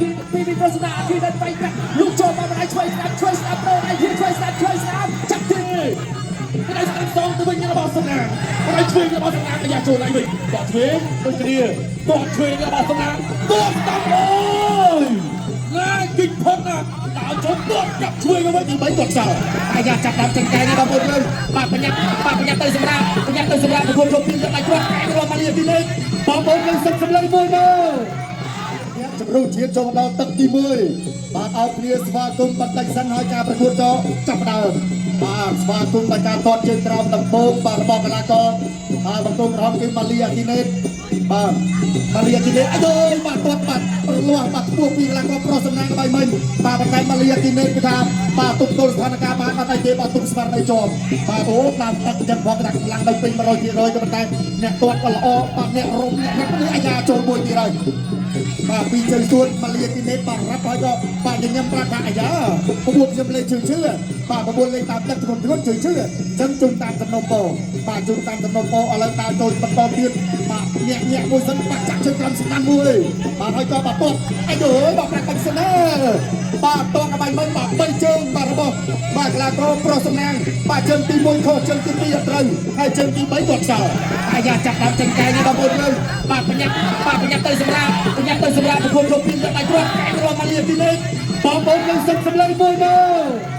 គីពីពីប្រសនាគីដល់បែកកាត់លោកចូលមកម្ដាយឆ្វេងស្ដាំឆ្វេងស្ដាំប្រដៃធាឆ្វេងស្ដាំឆ្វេងស្ដាំចាប់ទី ម្ដាយស្ដាំសងទៅវិញរបស់សំណាងម្ដាយឆ្វេងរបស់សំណាងអាយ៉ាចូលឡើងវិញតឆ្វេងដូចគ្នាតឆ្វេងរបស់សំណាងតស្ដាំអូយណាគិចផុតណាដើរចូលតចាប់ឆ្វេងទៅវិញ ទី3គាត់សល់អាយ៉ាចាប់តាមចង្កែនេះបងប្អូនយើងបាទបញ្ញាបាទបញ្ញាទៅសម្រាប់បញ្ញាទៅសម្រាប់ប្រគួតជុំពីរដៃគ្រាប់កែរបស់ម៉ាលីទីលេខបងប្អូនយើងសុំសម្លេងមួយមក អ្នកជំរុះជាតិចូលមកដល់ទឹកទី1បាទឲ្យគ្នាស្វាគមន៍បន្តិចសិនហើយការប្រកួតក៏ចាប់ផ្ដើមបាទស្វាគមន៍ដោយការទាត់ជើងក្រោមដំបូងបាទរបស់កីឡាករហើយបង្គោលក្រហមគឺម៉ាលីអាគីណេតបាទម៉ាលីអាគីណេតអាយយបាទទាត់បាទប្រលាស់បាទខ្ពស់ពីកីឡាករប្រុសសំណាងបាយមិញបាទប៉ុន្តែម៉ាលីអាគីណេតគឺថាបាទទប់ទល់ស្ថានភាពបានអត់អីទេបាទទប់ស្មារតីជាប់បាទអូតាមទឹកចឹងផងដាក់កម្លាំងដល់ពេញ100%ក៏ប៉ុន្តែអ្នកទាត់ក៏ល្អបាទអ្នករុំអ្នករឹបនេះអាយ៉ាចូលមួយទៀតហើយ បាទពីជើងសួនម៉ាលីគីណេតបាទរាប់ហើយក៏បាទញញឹមប្រាប់ថាអាយ៉ាបបួលខ្ញុំលេខជឿជឿបាទបបួលលេខតាមទឹកធ្ងន់ធ្ងន់ជឿជឿអញ្ចឹងជូនតាមសំណុំពោបាទជូនតាមសំណុំពោឥឡូវតាមចូលបន្តទៀតបាទញាក់ញាក់មួយសិនបាទចាក់ជើងក្រំស្ដាំមួយបាទហើយក៏បាទទាត់អាយអើយបាទប្រាក់បាច់សិនណាបាទតកបាញ់មិញបាទបីជើងបាទរបស់បាទកីឡាករប្រុសសំណាងបាទជើងទី1ខុសជើងទី2អត់ត្រូវហើយជើងទី3គាត់ខ្សោយ អាយ៉ាចាប់តាមចង្កែនេះបងប្អូនយើងបាទបញ្ញាបាទបញ្ញាទៅសម្រាប់បញ្ញាទៅសម្រាប់ប្រគួតជុំពីរដៃគ្រាប់កែរបស់ម៉ាលីទីលេខបងប្អូនយើងសុំសម្លេងមួយមក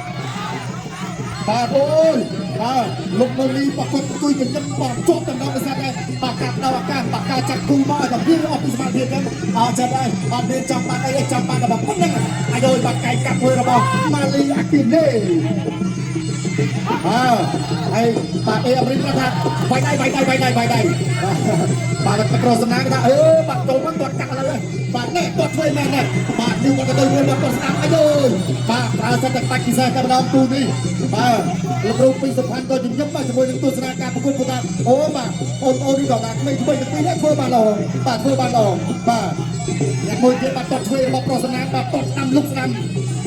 បាទអូយបាទលោកមូលីប្រកបអង្គុយកញ្ចឹមបាទជាប់តំណដោយសារតែបាទការផ្ដោអាកាសបាទការចាត់គូមកឲ្យតែវាអស់ពីសមាធិចឹងអត់ចិត្តហើយអត់មានចាំបាត់អីទេចាំបាត់តែប៉ុណ្្នឹងអាយយបាទកែកាប់មួយរបស់ម៉ាលីអាគីណេបាទហើយបាទអេអមរិនប្រាប់ថាវាយដៃវាយដៃវាយដៃវាយដៃបាទបាទប្រុសសំណាងគេថាអឺបាទចូលមកគាត់កាក់ឥឡូវហើយបាទនេះគាត់ធ្វើមែននេះបាទនេះគាត់ក៏ទៅមួយបាទគាត់ស្ដាប់អាយយបាទប្រើសិតតែបាច់ពិសេសតែម្ដងគូនេះបាទលោកគ្រូពីសុផាន់ក៏ញញឹមបាទជាមួយនឹងទស្សនាការប្រកួតគាត់ថាអូបាទអូនអូននេះក៏ថាក្មេងៗទាំងពីរនេះធ្វើបានល្អបាទធ្វើបានល្អបាទអ្នកមួយទៀតបាទគាត់ធ្វើរបស់ប្រុសសំណាងបាទគាត់ស្ដាំលុកស្ដាំ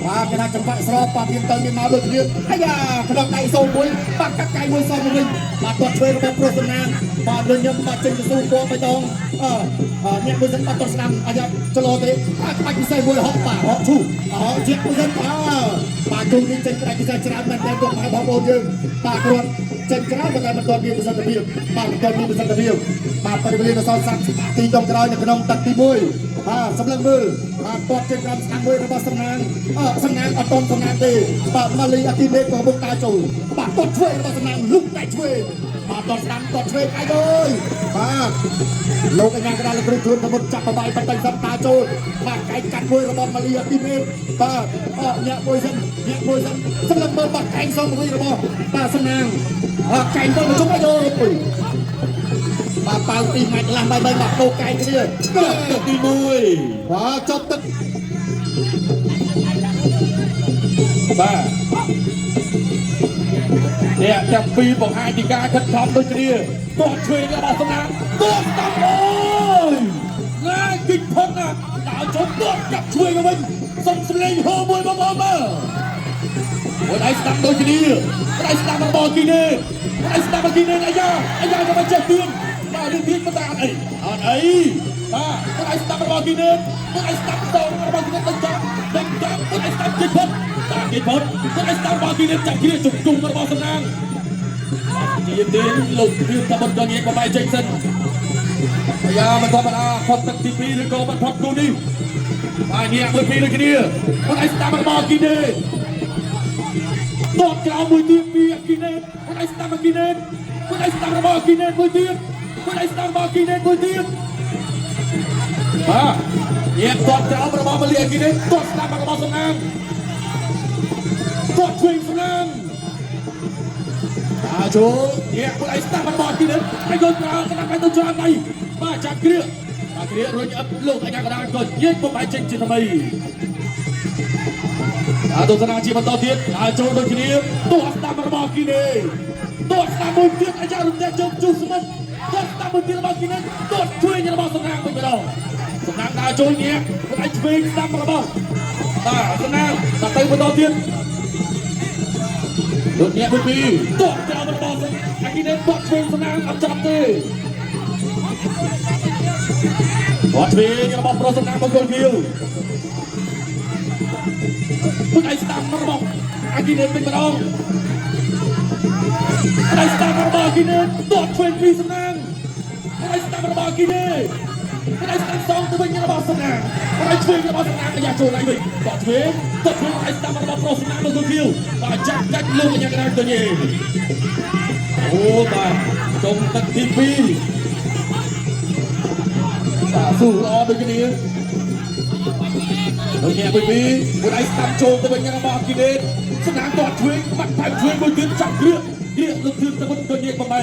បាទគេថាចង្វាក់ស្របបាទមានទៅមានមកដូចគ្នាអាយ៉ាក្នុងដៃសូមួយបាទកាត់កៃមួយសងវិញបាទគាត់ធ្វើរបស់ប្រុសសំណាងបាទញញឹមបាទចេញទៅស៊ូពណ៌បៃតងអឺអ្នកមួយសិនបាទគាត់ស្ដាំអាយ៉ាចលោទេបាទក្បាច់ពិសេសមួយហក់បាទហក់ឈូហក់ជាតិមួយសិនបាទបាទគូនេះចេញក្បាច់ពិសេសច្រើនមែនទែនគាត់បងប្អូនយើងបាទគ្រាន់ចេញច្រើនប៉ុន្តែមិនទាន់មានប្រសិទ្ធភាពបាទមិនទាន់មានប្រសិទ្ធភាពបាទបរិវេណសល់30នាទីចុងក្រោយនៅក្នុងទឹកទី1បាទសម្លឹងមើលបាទគាត់ចេញក្រោមស្នាមមួយរបស់សំណាងអសំណាងអត់តន់សំណាងទេបាទម៉ាលីអាគីមេក៏បុកតាចូលបាទគាត់ឆ្វេងរបស់សំណាងលុកតែឆ្វេងបាទគាត់ស្ដាំគាត់ឆ្វេងអាយអើយបាទលោកអញ្ញាកដាលលោកគ្រូជួនសមុទ្រចាប់បបាយបន្តិចសិនតាចូលបាទកែកកាត់មួយរបស់ម៉ាលីអាគីមេបាទអញាក់មួយសិនញាក់មួយសិនសម្លឹងមើលបាទកែងសងមួយរបស់បាទសំណាងអកែងទៅជុំអាយអើយបាទប៉ៅទីម៉ាច់កន្លះបាយបីបាទដូរកែងគ្នា ចប់ទឹកទី1 បាទចប់ទឹក បាទអ្នកទាំងពីរបង្ហាញពីការខិតខំដូចគ្នាទាត់ឆ្វេងរបស់សំណាងទាត់ស្ដាំអូយណាគិចផុតណាដើរចូលទាត់ចាប់ឆ្វេងទៅវិញសុំសម្លេងហូមួយបងប្អូនមើលមួយដៃស្ដាំដូចគ្នាដៃស្ដាំរបស់គីណេដៃស្ដាំរបស់គីណេអាយ៉ាអាយ៉ាក៏មិនចេះទៀនបាទរឿងទៀនមិនតែអត់អីអត់អីបាទដៃស្ដាំរបស់គីណេដៃស្ដាំសងរបស់គីណេទៅចាប់ទៅចាប់ដៃស្ដាំគិចផុតបាទគិចផុតដៃស្ដាំរបស់គីណេចាប់គ្នាជុំជុំរបស់សំណាង ជាទៀនលោកទៀនតបុតក៏ងាកបបាយចេញសិនអាយ៉ាមិនធម្មតាផុតទឹកទី2ឬក៏មិនផុតគូនេះបាទងាកមួយពីរដូចគ្នាមិនឲ្យស្ដាប់របស់គីណេតបក្រោមមួយទៀតពីគីណេមិនឲ្យស្ដាប់គីណេមិនឲ្យស្ដាប់របស់គីណេមួយទៀតមិនឲ្យស្ដាប់របស់គីណេមួយទៀតបាទងាកតបក្រោមរបស់ម៉ាលីគីណេតបស្ដាប់របស់សំណាងតបឆ្វេងសំណាង តាចូលញាក់មួយឯស្ដាប់របស់ទីនេះហើយយកប្រើកណ្ដាប់ទៅច្រើនដៃបាទចាប់គ្រាបាទគ្រារុញអឹបលោកអញ្ញាកណ្ដាលក៏ញែកបំបែកចេញជាថ្មីអាទស្សនាជាបន្តទៀតដើរចូលដូចគ្នាទោះស្ដាប់របស់គីណេទោះស្ដាប់មួយទៀតអាចារ្យរំលែកជុំជុះស្មិតទោះស្ដាប់មួយទៀតរបស់គីណេទោះជួយរបស់សំណាងវិញម្ដងសំណាងដើរចូលញាក់មួយឯឆ្វេងស្ដាប់របស់បាទសំណាងដល់ទៅបន្តទៀត លោកអ្នកមួយពីរទាត់ចោលរបស់អាគីណេតទាត់ឆ្វេងសំណាងអត់ចាប់ទេទាត់ឆ្វេងរបស់ប្រុសសំណាងមង្គលខៀវ អាគីនេតវិញម្ដងដៃស្ដាំរបស់អាគីនេតទាត់ឆ្វេងពីសំណាងដៃស្ដាំរបស់អាគីនេតដៃស្ដាំសងទៅវិញរបស់សំណាងដៃឆ្វេងរបស់សំណាងអាយ៉ាចូលឡើងវិញទាត់ឆ្វេងទាត់ឆ្វេងដៃស្ដាំរបស់ប្រុសសំណាងមកទៅគៀវបាទចាក់កាច់លោកកញ្ញាកណ្ដាលទៅញេអូបាទចុងទឹកទី2បាទស៊ូល្អដូចគ្នា ដូចញ៉ែមួយពីរមួយដៃស្ដាំចូលទៅវិញរបស់អគីនេតស្នាមទាត់ឆ្វេងបាត់ថែមឆ្វេងមួយទៀតចាប់គ្រឿគ្រាលើកធឿនទៅមុនទៅញែកបំបែ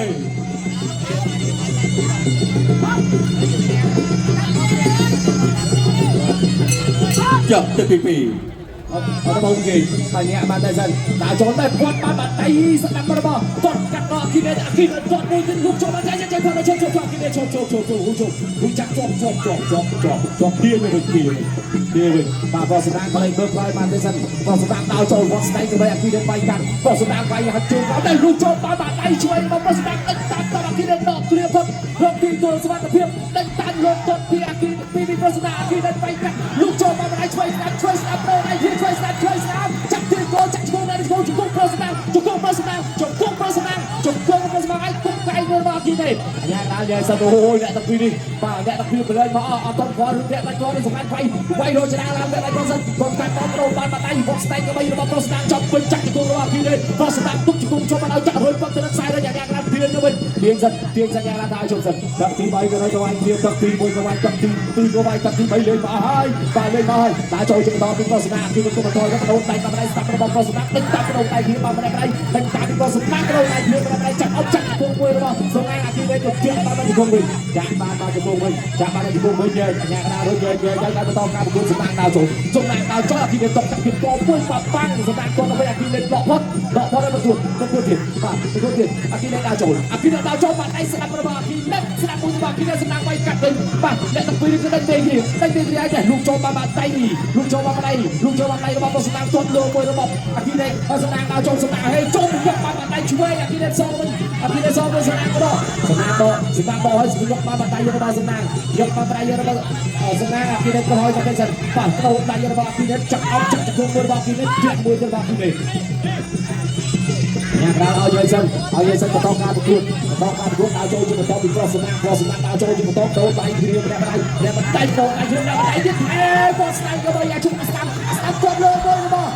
ចប់ទៅទី2 អត់អត់បងគេបាទញាក់បានតែសិនដើរចូលតែពាត់បានបាត់ដៃស្ដាប់របស់ទាត់កាត់ដល់អគីនេតអគីនេតទាត់មួយទៀតលុកចូលបានចាចាចាចូលចូលចូលអគីនេតចូលចូលចូលចូលចូលលុកចាក់ជាប់ជាប់ជាប់ជាប់ជាប់ជាប់ទាវិញទាវិញទាវិញបាទប្រសដាងក៏លេងមើលក្រោយបានទេសិនប្រសដាងដើរចូលវត្តស្ដែងទៅវិញអគីនេតវាយកាត់ប្រសដាងវាយហាត់ជើងតែលុកចូលបានបាត់ដៃឆ្វេងរបស់ប្រសដាងដេញតាមតអគីនេតដកគ្រាផុតរកទីទួលសុវត្ថិភាពដេញតាមលោកទាត់ពីអគីពីប្រសដាងអគីនេតវាយកាត់លុកចូលបានដៃឆ្វេងស្ដាំឆ្វេងស្ដាំប្រដៃឆ្វេងស្ដាំឆ្វេងស្ដាំចាប់ទីគោចាក់ឈ្មោះណែឈ្មោះជង្គង់ប្រសដាងជង្គង់ប្រសដាងជង្គង់ប្រសដាងជង្គង់ប្រសដាងឲ្យគុំកែងរបស់អគីនេតអាយ៉ាដាល់យាយសិនអូយអ្នកតាពីនេះបាទអ្នកតាពីប្រឡែងមកអត់តន់គាត់ឬអ្នកតាគាត់នេះសំខាន់វាយវាយរចនាឡើងអ្នកតាគាត់សិនកុំកាត់តប្រូបានបាត់ដៃវត្តស្ដែងក៏បីរបស់ប្រសដាងចាប់ពេញចាក់ជង្គង់របស់អគីនេតប្រសដាងទុកជង្គង់ចូលមកឲ្យចាក់រួចប៉ុតទៅនឹងខ្សែរយ៉ាងយ៉ាងណាទៀនទៅវិញទៀនសិនទៀនសញ្ញាថាឲ្យជុំសិនទឹកទី3ក៏នៅក៏វាយទៀនទឹកទី1ក៏វាយទឹកទី2ក៏វាយទឹកទី3លេងមកហើយបាទលេងមកហើយដើរចូលជិះដល់ពីប្រសដាងអគីនេតគុំបន្ថយក៏ដូនដៃបាត់ដៃស្ដាប់របស់ប្រសដាងដេញតាមដូនដៃគ្នាបានម្នាក់ដៃដេញតាមពីប្រសដាងដូនដៃគ្នាម្នាក់ដៃចាក់អត់ចាក់ជង្គង់មួយរបស់សំណាងអគីនេតក៏ជាក់បានជង្គង់វិញចាក់បានបានជង្គង់វិញចាក់បានជង្គង់វិញយើងអញ្ញាកដារួចយើងយើងយើងបន្តការប្រកួតសំណាងដើរចូលសំណាងដើរចូលអគីនេតតចាក់ពីកមួយប៉ប៉ាំងសំណាងគាត់ទៅវិញអគីនេតដកផុតដកផុតឲ្យប្រកួតប្រកួតទៀតបាទប្រកួតទៀតអគីនេតដើរចូលអគីនេតដើរចូលបាត់ដៃស្ដាប់របស់អគីនេតស្ដាប់មួយរបស់អគីនេតសំណាងវាយកាត់វិញបាទអ្នកទាំងពីរនេះគឺដេញទេគ្នាដេញទេគ្នាឲ្យតែលូកចូលបានបាត់ដៃលូកចូលបានបាត់ដៃលូកចូលបានដៃរបស់សំណាងទាត់លើមួយរបស់អគីនេតសំណាងដើរចូលសំណាងហេចូលយកបានបាត់ដៃឆ្វេងអគីនេតសងវិញអគីនេតសងវិញសំណាងក៏សំណាងបសំណាងបឲ្យយកបានបាត់ដៃរបស់សំណាងយកបានដៃរបស់សំណាងអគីនេតក៏ឲ្យទៅសិនបាទទៅដៃរបស់អគីនេតចាក់អោបចាក់ជង្គង់មួយរបស់អគីនេតជាក់មួយរបស់អគីនេតញ៉ាំដល់ឲ្យយល់សិនឲ្យយល់សិនបន្តការប្រកួតបន្តការប្រកួតដើរចូលជាបន្តពីប្រុសសំណាងប្រុសសំណាងដើរចូលជាបន្តទៅដៃគ្នាម្នាក់ដៃម្នាក់ដៃទៅដៃគ្នាម្នាក់ដៃទៀតអេបោះស្ដាយក៏បើយ៉ាជុំស្ដាំស្ដាំគាត់លើមួយរបស់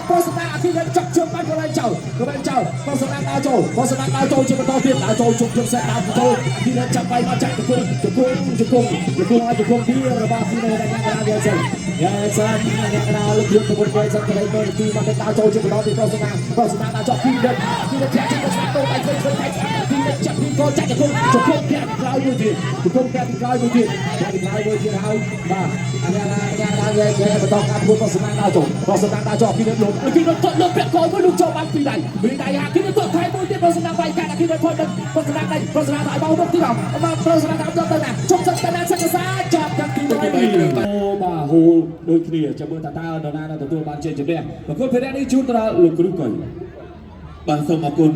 ប្រុសសំណាងអគិរិនចាក់ជើងបានកន្លែងចោលកន្លែងចោលប្រុសសំណាងដើរចូលប្រុសសំណាងដើរចូលជាបន្តទៀតដើរចូលជុំជុំសេតដើរចូលអគិរិនចាប់បាយមកចាក់ជង្គង់ជង្គង់ជង្គង់ជង្គង់ឲ្យជង្គង់ពីរបស់អគិរិនដល់កណ្ដាលយល់សិនយល់សិនអ្នកកណ្ដាលលើកយកទៅមុនវិញសិនកន្លែងមើលទីមកដើរចូលជាបន្តពីប្រុសសំណាងប្រុសសំណាងដើរចោលពីរិនពីរិនចាក់ជង្គង់ស្ដាំទៅដៃឆ្វេងឆ្វេងដៃស្ដាំពីរិនចាប់ពីកចាក់ជង្គង់ជង្គង់ពាក់ក្រោយមួយទៀតជង្គង់ពាក់ក្រោយមួយទៀតពាក់ក្រោយមួយទៀតហើយបាទអាញាអាញាដល់យេបន្តការប្រកួតប្រុសសំណាងដើរចូលប្រុសសំណាងដើរចូលពីរិនលោកពីរិនទាត់លើពាក់កមួយលោកចូលបានពីរដៃពីរដៃហាពីរិនទាត់ថែមួយទៀតប្រុសសំណាងវាយកាត់ពីរិនផុតប្រុសសំណាងដៃប្រុសសំណាងឲ្យបោមុខទៀតបាទប្រុសសំណាងដល់ទៅណាជុំសិនទៅណាសិនសាចាប់ទាំងទី3អូបាទហូលដូចគ្នាចាំមើលតើតើនរណានឹងទទួលបានជ័យជំនះប្រកួតភារៈនេះជូនទៅដល់លោកគ្រូកុយ បាទសូមអរគុណ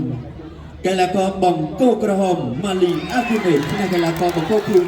កីឡាករបង្គោលក្រហមម៉ាលីអាគីមេតនិងកីឡាករបង្គោលខៀវ